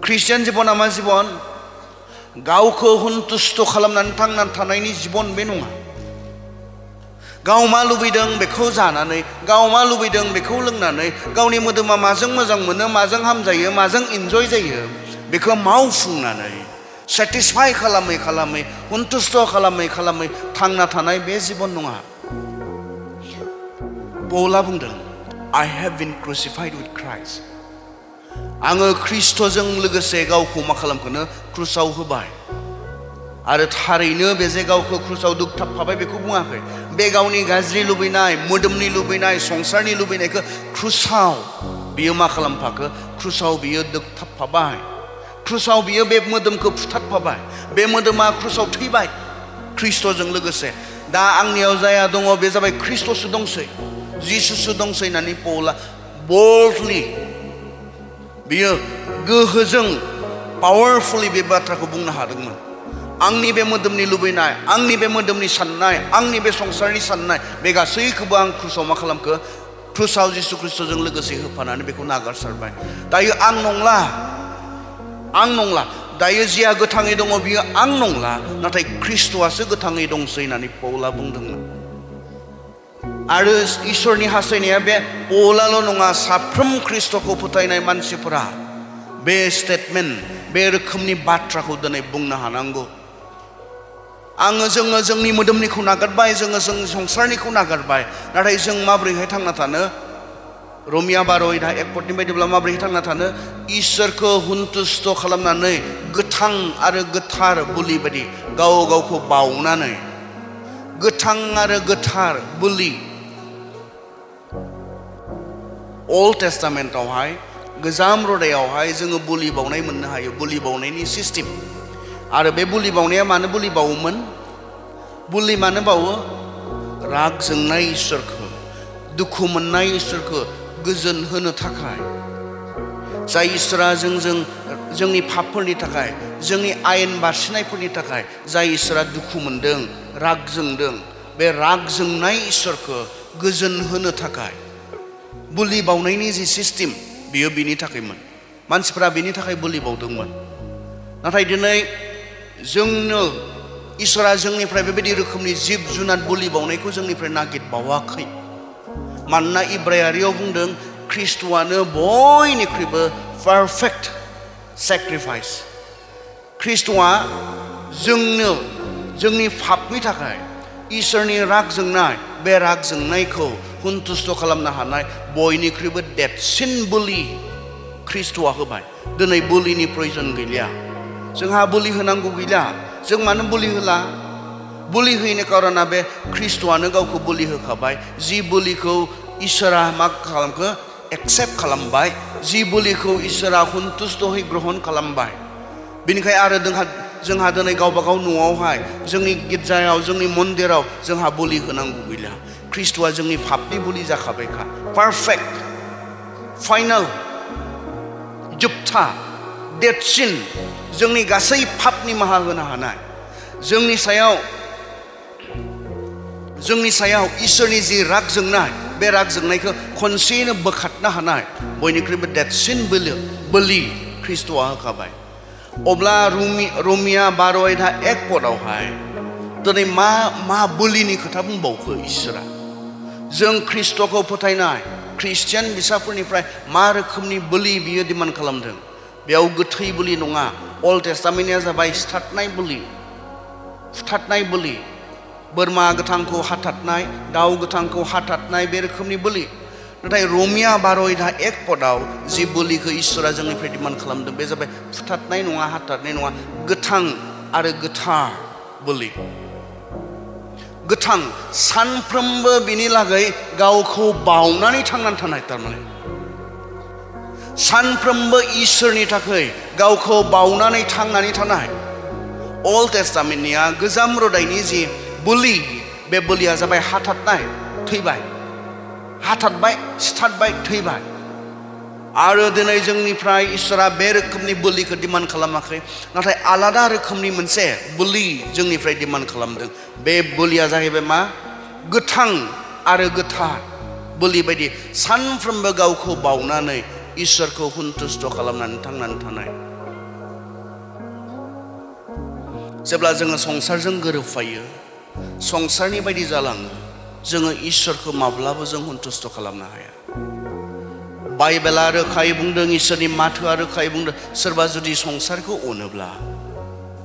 Christian जिबना मा जिबन गावखौ हुनथुस्थ' खालामनानै थांनानै थानायनि जिबन बे नङा गाव मा लुबैदों बेखौ जानानै गाव मा लुबैदों बेखौ लोंनानै गावनि मोदोमा माजों मोजां मोनो माजों हामजायो माजों इन्जय जायो बेखौ मावफुंनानै सेटिसफाइ खालामै खालामै हुनथुस्थ' खालामै खालामै थांना थानाय बे जिबन नङा पौला बुंदों I have been crucified with Christ आङो ख्रिस्ट'जों लोगोसे गावखौ मा खालामखोनो क्रुसाव होबाय आरो थारैनो बे जे गावखौ क्रुसाव दोगथाबफाबाय बेखौ बुङाखै बे गावनि गाज्रि लुबैनाय मोदोमनि लुबैनाय संसारनि लुबैनायखौ क्रुसाव बियो मा खालामफाखो क्रुसाव बियो दोगथाबफाबाय क्रुसाव बियो बे मोदोमखौ फुथारफाबाय बे मोदोमा क्रुसाव थैबाय ख्रिस्ट'जों लोगोसे दा आंनियाव जाया दङ बे जाबाय ख्रिस्ट'सो दंसै जिसुसो दंसै होननानै पौला बोल्डलि बियो गोहोजों पावारफुली बे बाथ्राखौ बुंनो हादोंमोन आंनि बे मोदोमनि लुबैनाय आंनि बे मोदोमनि साननाय आंनि बे संसारनि साननाय बे गासैखौबो आं क्रुसाव मा खालामखो क्रुसाव जिसु ख्रिस्ट'जों लोगोसे होफानानै बेखौ नागारसारबाय दायो आं नंला दायो जिया गोथाङै दङ बियो आं नंला नाथाय ख्रिस्ट'आसो गोथाङै दंसै होननानै पौला बुंदोंमोन आरो इसोरनि हास्थायनाया बे पौलाल' नङा साफ्रोम ख्रिस्ट'खौ फोथायनाय मानसिफोरा बे स्टेटमेन्ट बे रोखोमनि बाथ्राखौ दिनै बुंनो हानांगौ जोङो जोंनि मोदोमनिखौ नागारबाय जोङो जोंनि संसारनिखौ नागारबाय नाथाय जों माबोरैहाय थांना थानो रमिया 12:1 बायदिब्ला माबोरैहाय थांना थानो इसोरखौ हुनथुस्थ' खालामनानै गोथां आरो गोथार बुलि बायदि गावखौ बावनानै गोथां आरो गोथार बुलि अल्ड टेस्टामेन्टआवहाय गोजाम रदायावहाय जोङो बुलि बावनाय मोननो हायो बुलि बावनायनि सिस्टेम आरो बे बुलि बावनाया मानो बुलि बावोमोन बुलि मानो बावो राग जोंनाय इसोरखौ दुखु मोननाय इसोरखौ गोजोन होनो थाखाय जाय इसोरा जोंनि पापफोरनि थाखाय जोंनि आयेन बारसिनायफोरनि थाखाय जाय इसोरा दुखु मोनदों राग जोंदों बे राग जोंनाय इसोरखौ गोजोन होनो थाखाय बुलि बावनायनि जि सिस्टेम बियो बिनि थाखायमोन मानसिफोरा बिनि थाखाय बुलि बावदोंमोन नाथाय दिनै जोंनो इसोरा जोंनिफ्राय बेबायदि रोखोमनि जिब जुनार बुलि बावनायखौ जोंनिफ्राय नागिरबावाखै मानोना इब्रायारियाव बुंदों ख्रिस्ट'आनो बयनिख्रुइबो पारफेक्ट सेक्रिफाइस ख्रिस्ट'आ जोंनो जोंनि पापनि थाखाय इसोरनि राग जोंनाय बे राग जोंनायखौ हुनथुस्थ' खालामनो हानाय बयनिख्रुइबो देरसिन बुलि ख्रिस्ट'आ होबाय दिनै बुलिनि प्रयजन गैलिया जोंहा बुलि होनांगौ गैला जों मानो बुलि होला बुलि होयैनि कारना बे ख्रिस्ट'आनो गावखौ बुलि होखाबाय जि बुलिखौ इसोरा मा खालामखो एक्सेप्ट खालामबाय जि बुलिखौ इसोरा हुनथुस्थ'है ग्रहण खालामबाय बेनिखाय आरो जोंहा दिनै गावबागाव न'आवहाय जोंनि गिर्जायाव जोंनि मन्दिराव जोंहा बुलि होनांगौ गैला ख्रिस्ट'आ जोंनि पापनि बुलि जाखाबायखा पारफेक्ट फाइनाल जोबथा देरसिन जोंनि गासै पापनि निमाहा होनो हानाय जोंनि सायाव इसोरनि जि राग जोंनाय बे राग जोंनायखौ खनसेयैनो बोखारनो हानाय बयनिख्रुइबो देरसिन बोलि ख्रिस्ट'आ होखाबाय अब्ला रमिया 12:1 दिनै मा बोलिनि खोथा बुंबावखो इसोरा जों ख्रिस्ट'खौ फोथायनाय ख्रिस्टियान बिसाफोरनिफ्राय मा रोखोमनि बोलि बियो डिमान्ड खालामदों बेयाव गोथै बोलि नङा अल्ड टेस्टामेन्टआ जाबाय फुथारनाय बोलि बोरमा गोथांखौ हाथारनाय दाउ गोथांखौ हाथारनाय बे रोखोमनि बोलि नाथाय रमिया 12:1 जि बोलिखौ इसोरा जोंनिफ्राय डिमान्ड खालामदों बे जाबाय फुथारनाय नङा हाथारनाय नङा गोथां आरो गोथार बोलि गोथां सानफ्रोमबो बिनि लागै गावखौ बावनानै थांनानै थानाय थारमाने सानफ्रोमबो इसोरनि थाखाय गावखौ बावनानै थांनानै थानाय अल्ड टेस्टामेन्टनिया गोजाम रदायनि जि बोलि बे बोलिया जाबाय हाथारनाय थैबाय हाथारबाय सिथारबाय थैबाय आरो दिनै जोंनिफ्राय इसोरा बे रोखोमनि बोलिखौ डिमान्ड खालामाखै नाथाय आलादा रोखोमनि मोनसे बोलि जोंनिफ्राय डिमान्ड खालामदों बे बोलिया जाहैबाय मा गोथां आरो गोथार बोलि बायदि सानफ्रोमबो गावखौ बावनानै इसोरखौ हुनथुस्थ' खालामनानै थांनानै थानाय जेब्ला जोङो संसारजों गोरोबफायो संसारनि बायदि जालाङो जोङो इसोरखौ माब्लाबो जों सन्तुष्ट खालामनो हाया बाइबेला रोखायै बुंदों इसोरनि माथोआ रोखायै बुंदों सोरबा जुदि संसारखौ अनोब्ला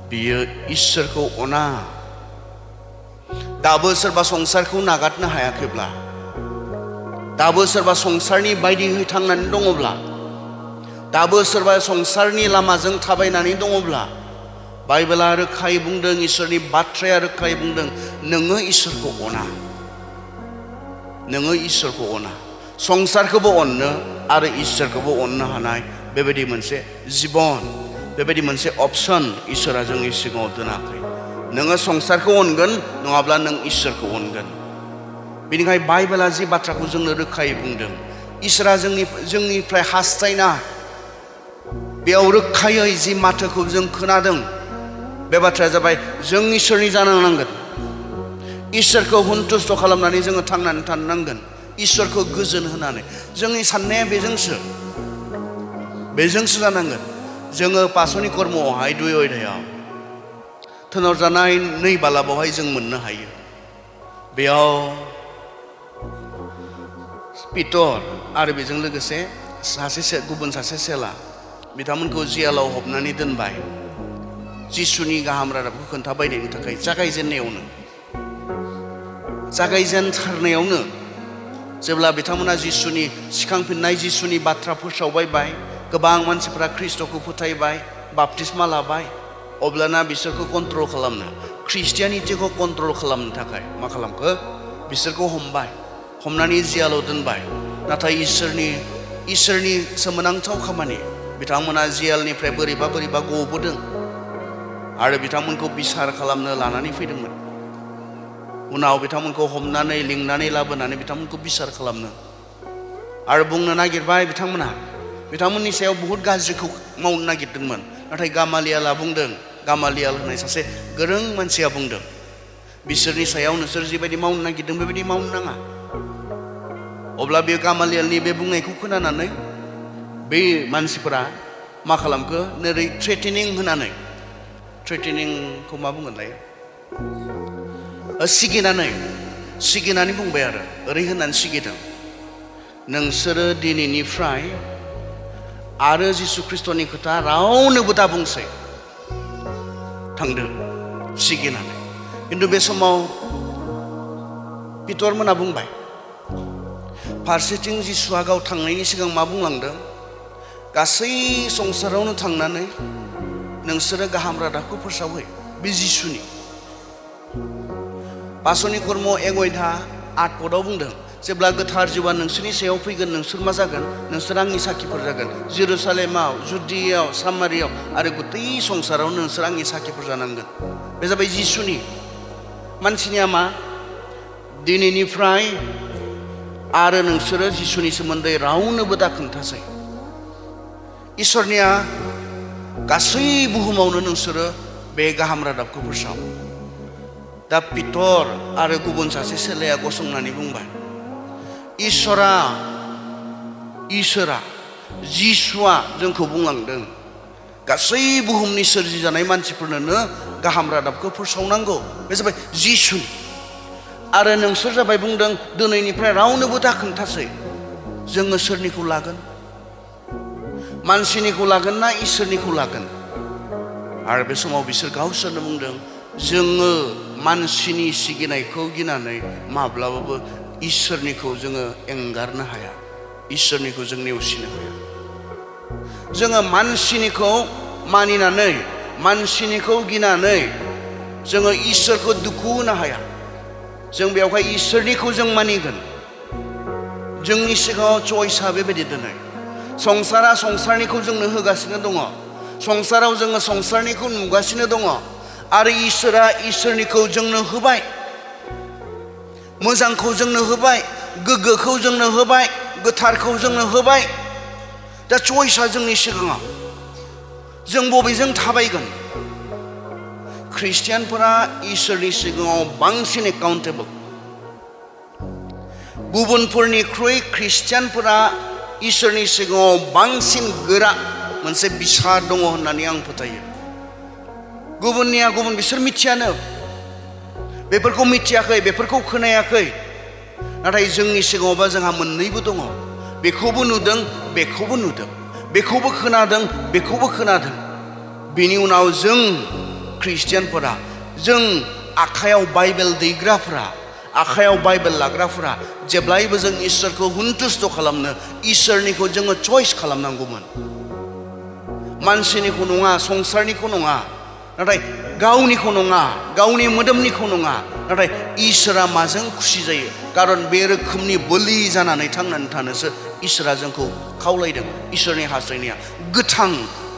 बियो इसोरखौ अना दाबो सोरबा संसारखौ नागारनो हायाखैब्ला दाबो सोरबा संसारनि बायदियै थांनानै दङब्ला दाबो सोरबा संसारनि लामाजों थाबायनानै दङब्ला बाइबेला रोखायै बुंदों इसोरनि बाथ्राया रोखायै बुंदों नोङो इसोरखौ अना नोङो इसोरखौ अना संसारखौबो अननो आरो इसोरखौबो अननो हानाय बेबायदि मोनसे जिबन बेबायदि मोनसे अपसन इसोरा जोंनि सिगाङाव दोनाखै नोङो संसारखौ अनगोन नङाब्ला नों इसोरखौ अनगोन बेनिखायनो बाइबेला जि बाथ्राखौ जोंनो रोखायै बुंदों इसोरा जोंनिफ्राय हास्थायना बेयाव रोखायै जि माथोखौ जों खोनादों बे बाथ्राया जाबाय जों इसोरनि जानो नांगोन इसोरखौ सन्तुष्ट खालामनानै जोङो थांनानै थानो नांगोन इसोरखौ गोजोन होनानै जोंनि साननाया बेजोंसो जानांगोन जोङो पासनि कर्मआवहाय 2 अध्यायाव थोनर जानाय 2 बालाबावहाय जों मोननो हायो बेयाव पितर आरो बेजों लोगोसे गुबुन सासे सेला बिथांमोनखौ जियालाव हबनानै दोनबाय जिसुनि गाहाम रादाबखौ खोन्थाबायनायनि थाखाय जागायजेनथारनायावनो जेब्ला बिथांमोना जिसुनि सिखांफिननाय जिसुनि बाथ्रा फोसावबाय गोबां मानसिफोरा ख्रिस्टखौ फोथायबाय बाप्तिस्मा लाबाय अब्लाना बिसोरखौ कन्ट्रल खालामनो ख्रिस्टियानिटिखौ कन्ट्रल खालामनो थाखाय मा खालामखो बिसोरखौ हमनानै जियालाव दोनबाय नाथाय इसोरनि सोमोनांथाव खामानि बिथांमोना जियालनिफ्राय बोरैबा गबोदों आरो बिथांमोनखौ बिसार खालामनो लानानै फैदोंमोन उनाव बिथांमोनखौ हमनानै लिंनानै लाबोनानै बिथांमोनखौ बिसार खालामनो आरो बुंनो नागिरबाय बिथांमोननि सायाव बहुद गाज्रिखौ मावनो नागिरदोंमोन नाथाय गामालियाला बुंदों गामालियाल होननाय सासे गोरों मानसिया बुंदों बिसोरनि सायाव नोंसोर जिबायदि मावनो नागिरदों बेबायदि मावनो नाङा अब्ला बे गामालियालनि बे बुंनायखौ खोनानानै बे मानसिफोरा मा खालामखो नोरै थ्रेटेनिंखौ मा बुंगोनलाय सिगिनानै बुंबाय आरो ओरै होननानै सिगिदों नोंसोरो दिनैनिफ्राय आरो जिसु ख्रिस्टनि खोथा रावनोबो दा बुंसै थांदो सिगिनानै खिन्थु बे समाव पितर मोना बुंबाय फारसेथिं जिसुआ गाव थांनायनि सिगां मा बुंलांदों गासै संसारावनो थांनानै नोंसोरो गाहाम रादाबखौ फोसावहै बे जिसुनि पासनि कर्म 1 अध्याय 8 पदआव बुंदों जेब्ला गोथार जिउआ नोंसोरनि सायाव फैगोन नोंसोर मा जागोन नोंसोर आंनि साखिफोर जागोन जेरुसालेमाव जुदियाव सामारियाव आरो गुतै संसारावनो नोंसोर आंनि साखिफोर जानांगोन बे जाबाय जिसुनि मानसिनिया मा दिनैनिफ्राय आरो नोंसोरो जिसुनि सोमोन्दै रावनोबो दा खोन्थासै इसोरनिया गासै बुहुमावनो नोंसोरो बे गाहाम रादाबखौ फोसाव दा पितर आरो गुबुन सासे सेलाया गसंनानै बुंबाय इसोरा जिसुआ जोंखौ बुंलांदों गासै बुहुमनि सोरजिजानाय मानसिफोरनो गाहाम रादाबखौ फोसावनांगौ बे जाबाय जिसु आरो नोंसोर जाबाय बुंदों दिनैनिफ्राय रावनोबो दा खोन्थासै जोङो सोरनिखौ लागोन मानसिनिखौ लागोन ना इसोरनिखौ लागोन आरो बे समाव बिसोर गावसोरनो बुंदों जोङो मानसिनि सिगिनायखौ गिनानै माब्लाबाबो इसोरनिखौ जोङो एंगारनो हाया इसोरनिखौ जों नेवसिनो हाया जोङो मानसिनिखौ मानिनानै मानसिनिखौ गिनानै जोङो इसोरखौ दुखु होनो हाया जों बेवहाय इसोरनिखौ जों मानिगोन जोंनि सिगाङाव चयसा बेबायदि दोनै संसारा संसारनिखौ जोंनो होगासिनो दङ संसाराव जोङो संसारनिखौ नुगासिनो दङ आरो इसोरा इसोरनिखौ जोंनो होबाय मोजांखौ जोंनो होबाय गोग्गोखौ जोंनो होबाय गोथारखौ जोंनो होबाय दा चयसा जोंनि सिगाङाव जों बबेजों थाबायगोन ख्रिस्टियानफोरा इसोरनि सिगाङाव बांसिन एकाउन्टेबल गुबुनफोरनिख्रुइ ख्रिस्टियानफोरा इसोरनि सिगाङाव बांसिन गोरा मोनसे बिसार दङ होननानै आं फोथायो गुबुननिया गुबुन बिसोर मिथियानो बेफोरखौ मिथियाखै बेफोरखौ खोनायाखै नाथाय जोंनि सिगाङावबा जोंहा मोननैबो दङ बेखौबो नुदों बेखौबो नुदों बेखौबो खोनादों बेखौबो खोनादों बेनि उनाव जों ख्रिस्टियानफोरा जों आखायाव बाइबेल दैग्राफोरा आखायाव बाइबेल लाग्राफोरा जेब्लायबो जों इसोरखौ हुनथुस्थ' खालामनो इसोरनिखौ जोङो चयस खालामनांगौमोन मानसिनिखौ नङा संसारनिखौ नङा नाथाय गावनिखौ नङा गावनि मोदोमनिखौ नङा नाथाय इसोरा माजों खुसि जायो खारन बे रोखोमनि बोलि जानानै थांनानै थानोसो इसोरा जोंखौ खावलायदों इसोरनि हास्थायनाया गोथां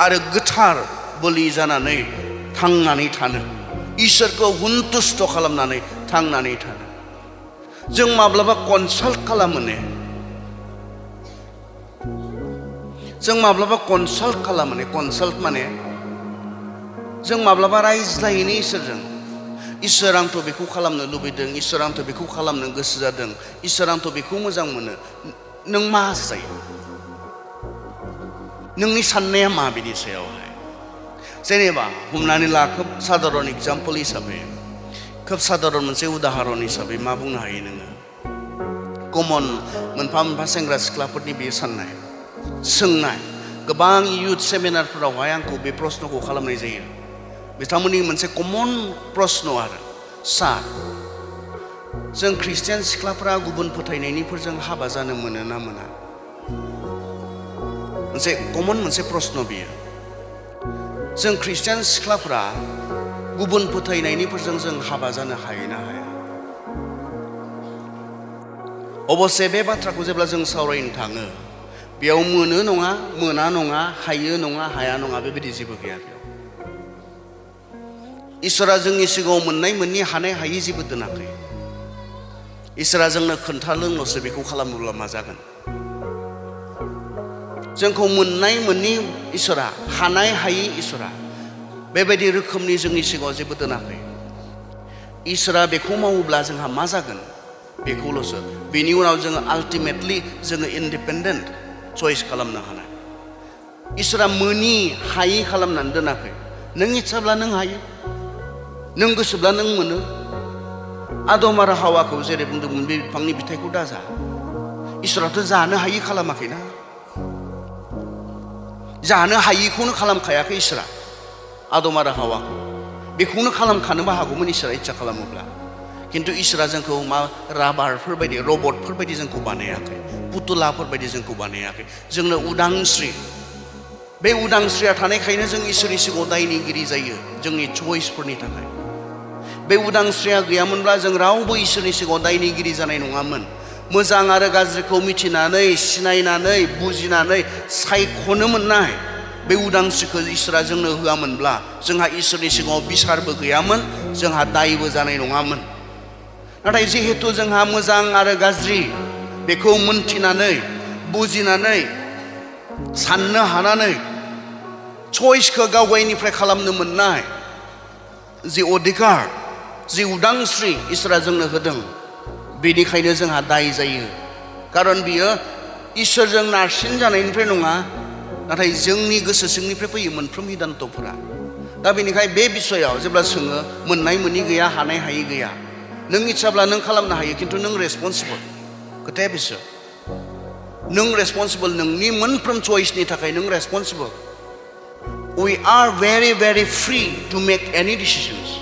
आरो गोथार बोलि जानानै थांनानै थानो इसोरखौ हुनथुस्थ' खालामनानै थांनानै थानो जों माब्लाबा कनसाल्ट खालामो ने जों माब्लाबा कनसाल्ट खालामो ने कनसाल्ट माने जों माब्लाबा रायज्लायनो इसोरजों इसोर आंथ' बेखौ खालामनो लुबैदों इसोर आंथ' बेखौ खालामनो गोसो जादों इसोर आंथ' बेखौ मोजां मोनो नों मा हास्थायो नोंनि साननाया मा बिनि सायावहाय जेनेबा हमनानै ला खोब साधारन एग्जाम्पल हिसाबै खोब साधारन मोनसे उदाहरन हिसाबै मा बुंनो हायो नोङो कमन मोनफा मोनफा सेंग्रा सिख्लाफोरनि बे साननाय सोंनाय गोबां इयुथ सेमिनारफोरावहाय आंखौ बे प्रश्नखौ खालामनाय जायो बिथांमोननि मोनसे कमन प्रश्न आरो सार जों ख्रिस्टियान सिख्लाफोरा गुबुन फोथायनायनिफोरजों हाबा जानो मोनो ना मोना मोनसे कमन मोनसे प्रश्न बियो जों ख्रिस्टियान सिख्लाफोरा गुबुन फोथायनायनिफोरजों जों हाबा जानो हायो ना हाया अबसे बे बाथ्राखौ जेब्ला जों सावरायनो थाङो बेयाव मोनो नङा मोना नङा हायो नङा हाया नङा बेबायदि जेबो गैया बेयाव इसोरा जोंनि सिगाङाव मोननाय मोननि हानाय हायि जेबो दोनाखै इसोरा जोंनो खोन्थालोंल'सो बेखौ खालामोब्ला मा जागोन जोंखौ मोननाय मोननि इसोरा हानाय हायि इसोरा बेबायदि रोखोमनि जोंनि सिगाङाव जेबो दोनाखै इसोरा बेखौ मावोब्ला जोंहा मा जागोन बेखौल'सो बेनि उनाव जोङो आल्टिमेटलि जोङो इन्डिपेन्डेन्ट चयस खालामनो हानाय इसोरा मोनि हायि खालामनानै दोनाखै नों इच्छाब्ला नों हायो नों गोसोब्ला नों मोनो आदम आरो हावाखौ जेरै बुंदोंमोन बे बिफांनि बिथाइखौ दाजा इसोराथ' जानो हायि खालामाखैना जानो हायिखौनो खालामखायाखै इसोरा आदम आरो हावाखौ बेखौनो खालामखानोबो हागौमोन इसोरा इच्छा खालामोब्ला किन्तु इसोरा जोंखौ मा राबारफोर बायदि रबटफोर बायदि जोंखौ बानायाखै पुतुलाफोर बायदि जोंखौ बानायाखै जोंनो उदांस्रि बे उदांस्रिया थानायखायनो जों इसोरनि सिगाङाव दायनिगिरि जायो जोंनि चइसफोरनि थाखाय बे उदांस्रिया गैयामोनब्ला जों रावबो इसोरनि सिगाङाव दायनिगिरि जानाय नङामोन मोजां आरो गाज्रिखौ मिथिनानै सिनायनानै बुजिनानै सायख'नो मोननाय बे उदांस्रिखौ इसोरा जोंनो होआमोनब्ला जोंहा इसोरनि सिगाङाव बिसारबो गैयामोन जोंहा दायबो जानाय नङामोन नाथाय जिहेतु जोंहा मोजां आरो गाज्रि बेखौ मोनथिनानै बुजिनानै साननो हानानै चइसखौ गावगायनिफ्राय खालामनो मोननाय जि अधिकार जि उदांस्रि इसोरा जोंनो होदों बेनिखायनो जोंहा दाय जायो खारन बियो इसोरजों नारसिन जानायनिफ्राय नङा नाथाय जोंनि गोसो सिंनिफ्राय फैयो मोनफ्रोम हिदान्तफोरा दा बेनिखाय बे बिसयाव जेब्ला सोङो मोननाय मोनि गैया हानाय हायि गैया नों इच्छाब्ला नों खालामनो हायो किन्तु नों रेसपन्सिबल खोथाया बेसो नों रेसपन्सिबल नोंनि मोनफ्रोम चइसनि थाखाय नों रेसपन्सिबल we are very very free to make any decisions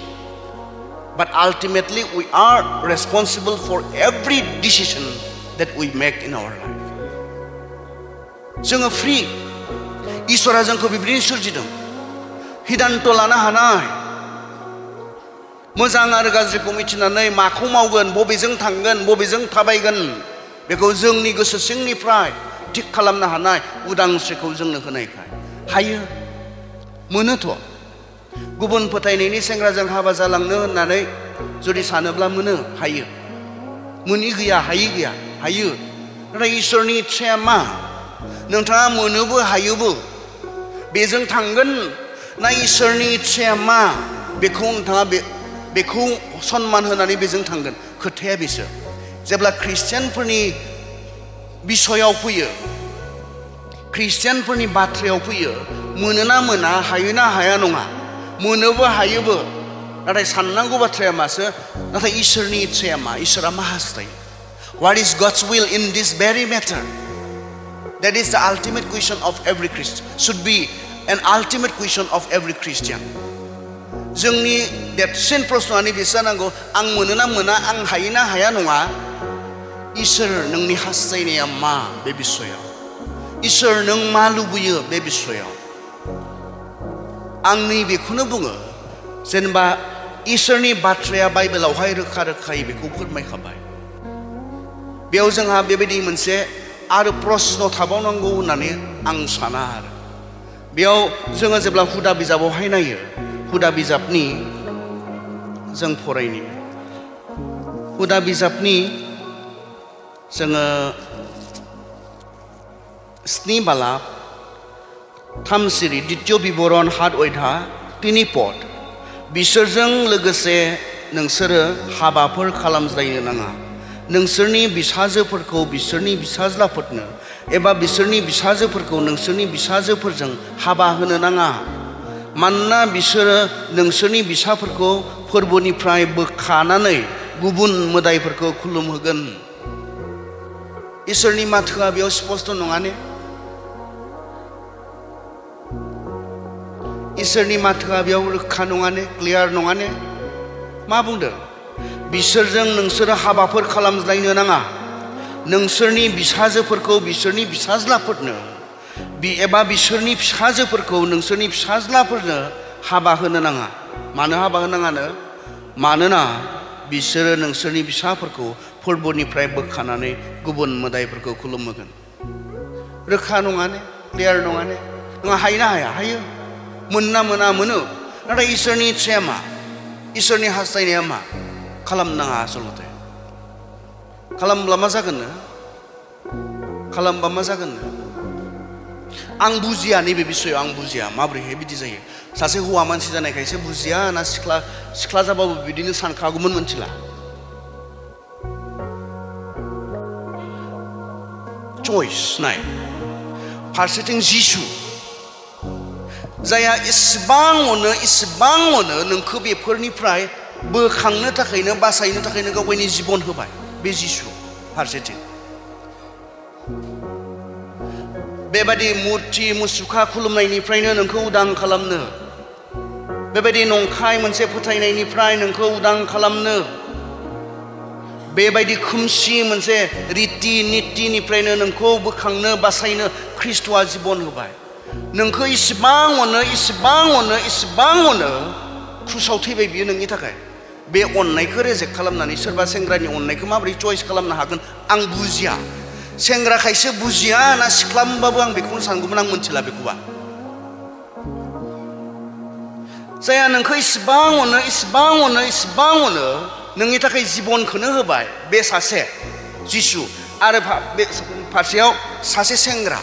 but ultimately we are responsible for every decision that we make in our life जोङो फ्रि इसोरा जोंखौ बिब्दिनो सोरजिदों हिदान्त लानो हानाय मोजां आरो गाज्रिखौ मिथिनानै माखौ मावगोन बबेजों थांगोन बबेजों थाबायगोन बेखौ जोंनि गोसो सिंनिफ्राय थिक खालामनो हानाय उदांस्रिखौ जोंनो होनायखाय हायो मोनोथ' गुबुन फोथायनायनि सेंग्राजों हाबा जालांनो होननानै जुदि सानोब्ला मोनो हायो मोनि गैया हायि गैया हायो नाथाय इसोरनि इच्छाया मा नोंथाङा मोनोबो हायोबो बेजों थांगोन ना इसोरनि इच्छाया मा बेखौ नोंथाङा बेखौ सन्मान होनानै बेजों थांगोन खोथाया बेसो जेब्ला ख्रिस्टियानफोरनि बिसयाव फैयो ख्रिस्टियानफोरनि बाथ्रायाव फैयो मोनोना मोना हायोना हाया नङा मोनोबो हायोबो नाथाय साननांगौ बाथ्राया मासो नाथाय इसोरनि इच्छाया मा इसोरा मा हास्थायो What is God's will in this very matter? That is the ultimate question of every Christian. Should be an ultimate question of every Christian. जोंनि देरसिन प्रश्नआनो बे जानांगौ आं मोनोना मोना आं हायोना हाया नङा इसोर नोंनि हास्थायनाया मा बे बिषयाव इसोर नों मा लुबैयो बे बिषयाव आं बेखौनो बुङो जेनेबा इसोरनि बाथ्राया बाइबेलावहाय रोखा रोखायै बेखौ फोरमायखाबाय बेयाव जोंहा बेबायदि मोनसे आरो प्रश्न थाबावनांगौ होननानै आं साना आरो बेयाव जोङो जेब्ला हुदा बिजाबावहाय नायो हुदा बिजाबनि जों फरायनि हुदा बिजाबनि जोङो 7 बालाब 3 सिरि द्वितीय बिबरन 7 अध्याय 3 पद बिसोरजों लोगोसे नोंसोरो हाबाफोर खालामज्लायनो नाङा नोंसोरनि बिसाजोफोरखौ बिसोरनि बिसाज्लाफोरनो एबा बिसोरनि बिसाजोफोरखौ नोंसोरनि बिसाजोफोरजों हाबा होनो नाङा मानोना बिसोरो नोंसोरनि बिसाफोरखौ फोरबोनिफ्राय बोखानानै गुबुन मोदाइफोरखौ खुलुमहोगोन इसोरनि माथोआ बेयाव स्पष्ट नङा ने इसोरनि माथोआ बेयाव रोखा नङा ने क्लियार नङा ने मा बुंदों बिसोरजों नोंसोरो हाबाफोर खालामज्लायनो नाङा नोंसोरनि बिसाजोफोरखौ बिसोरनि बिसाज्लाफोरनो एबा बिसोरनि फिसाजोफोरखौ नोंसोरनि फिसाज्लाफोरनो हाबा होनो नाङा मानो हाबा होनो नाङानो मानोना बिसोरो नोंसोरनि बिसाफोरखौ फोरबोनिफ्राय बोखानानै गुबुन मोदाइफोरखौ खुलुमहोगोन रोखा नङा ने क्लियार नङा ने नङा हायोना हाया हायो मोनना मोना मोनो नाथाय इसोरनि इच्छाया मा इसोरनि हास्थायनाया मा खालामनाङा आसलते खालामब्ला मा जागोननो खालामबा मा जागोननो आं बुजिया नैबे बिषयाव आं बुजिया माब्रैहाय बिदि जायो सासे हौवा मानसि जानायखायसो बुजिया ना सिख्ला जाबाबो बिदिनो सानखागौमोन मोनथिला चॉइस नाय फारसेथिं जिसु जाया इसेबां अनो नोंखौ बेफोरनिफ्राय बोखांनो थाखायनो बासायनो थाखायनो गावनि जिबन होबाय बे जिसु फारसेथिं बेबायदि मुर्ति मुसुखा खुलुमनायनिफ्रायनो नोंखौ उदां खालामनो बेबायदि नंखाय मोनसे फोथायनायनिफ्राय नोंखौ उदां खालामनो बेबायदि खोमसि मोनसे रिति नितिनिफ्रायनो नोंखौ बोखांनो बासायनो ख्रिस्ट'आ जिबन होबाय नोंखौ इसेबां अनो क्रुसाव थैबाय बियो नोंनि थाखाय बे अननायखौ रेजेक्ट खालामनानै सोरबा सेंग्रानि अननायखौ माबोरै चॉइस खालामनो हागोन आं बुजिया सेंग्राखायसो बुजिया ना सिख्लामबाबो आं बेखौनो सानगौमोन आं मोनथिला बेखौबा जाया नोंखौ इसेबां अनो नोंनि थाखाय जिबनखौनो होबाय बे सासे जिसु आरो बे फारसेयाव सासे सेंग्रा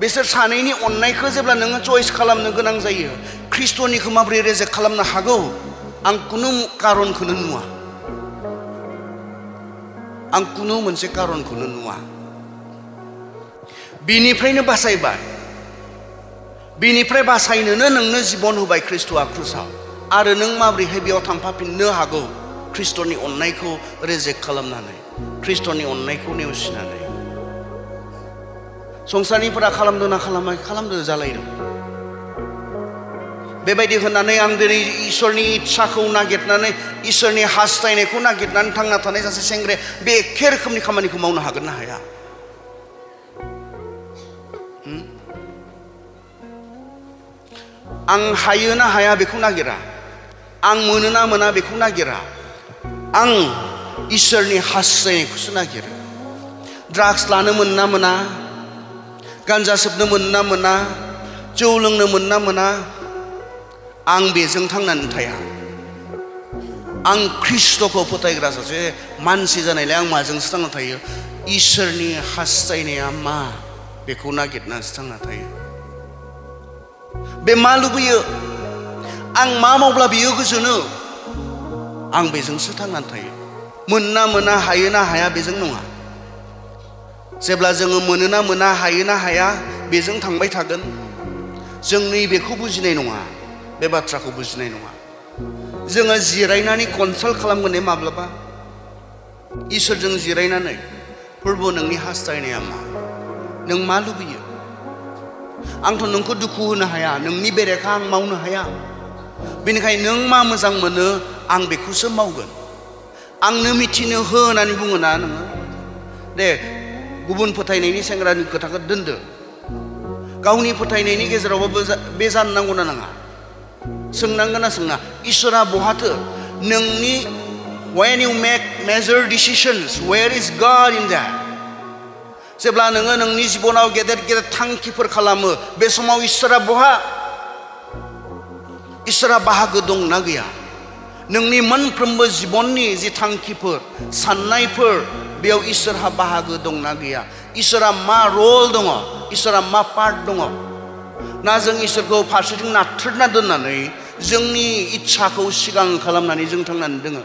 बिसोर सानैनि अननायखौ जेब्ला नोङो चॉइस खालामनो गोनां जायो ख्रिस्ट'निखौ माबोरै रेजेक्ट खालामनो हागौ आं खुनु कारनखौनो नुवा आं खुनु मोनसे कारनखौनो नुवा बिनिफ्रायनो बासायबाय बिनिफ्राय बासायनोनो नोंनो जिबन होबाय ख्रिस्ट'आ क्रुसाव आरो नों माबोरैहाय बेयाव थांफाफिननो हागौ ख्रिस्ट'नि अननायखौ रेजेक्ट खालामनानै ख्रिस्ट'नि अननायखौ नेवसिनानै संसारनिफोरा खालामदों ना खालामदों जालायदों बेबायदि होननानै आं दिनै इसोरनि इच्छाखौ नागिरनानै इसोरनि हास्थायनायखौ नागिरनानै थांना थानाय सासे सेंग्राया बे एखे रोखोमनि खामानिखौ मावनो हागोन ना हाया आं हायो ना हाया बेखौ नागिरा आं मोनो ना मोना बेखौ नागिरा आं इसोरनि हास्थायनायखौसो नागिरो ड्राग्स लानो मोन ना मोना गान्जा सोबनो मोन ना मोना जौ लोंनो मोन ना मोना आं बेजों थांनानै थाया आं ख्रिस्ट'खौ फोथायग्रा सासे मानसि जानायलाय आं माजोंसो थांना थायो इसोरनि हास्थायनाया मा बेखौ नागिरनानैसो थांना थायो बे मा लुबैयो आं मा मावब्ला बियो गोजोनो आं बेजोंसो थांनानै थायो मोन ना मोना हायो ना हाया बेजों नङा जेब्ला जोङो मोनो ना मोना हायो ना हाया बेजों थांबाय थागोन जों नैबेखौ बुजिनाय नङा बे बाथ्राखौ बुजिनाय नङा। जोङो जिरायनानै कनसाल्ट खालामगोन माब्लाबा इसोरजों जिरायनानै प्रभु नोंनि हास्थायनाया मा, नों मा लुबैयो? आंथ' नोंखौ दुखु होनो हाया, नोंनि बेरेखा आं मावनो हाया, बेनिखायनो नों मा मोजां मोनो आं बेखौसो मावगोन, आंनो मिथिनो हो होननानै बुङो ना नोङो। दे गुबुन फोथायनायनि सेंग्रानि खोथाखौ दोनदो, गावनि फोथायनायनि गेजेरावबो बे जानो नांगौना नाङा? सोंनांगोन ना सोंना? इसोरा बहाथो नोंनि when you make major decisions, where is God in that? जेब्ला नोङो नोंनि जिबनाव गेदेर गेदेर थांखिफोर खालामो, बे समाव इसोरा बहा? इसोरा बाहागो दंना गैया? नोंनि मोनफ्रोमबो जिबननि जि थांखिफोर साननायफोर बेयाव इसोरहा बाहागो दंना गैया? इसोरा मा रल दङ, इसोरा मा पार्ट दङ? ना जों इसोरखौ फारसेथिं नाथ्रोदना दोननानै जोंनि इच्छाखौ सिगां खालामनानै जों थांनानै दोङो?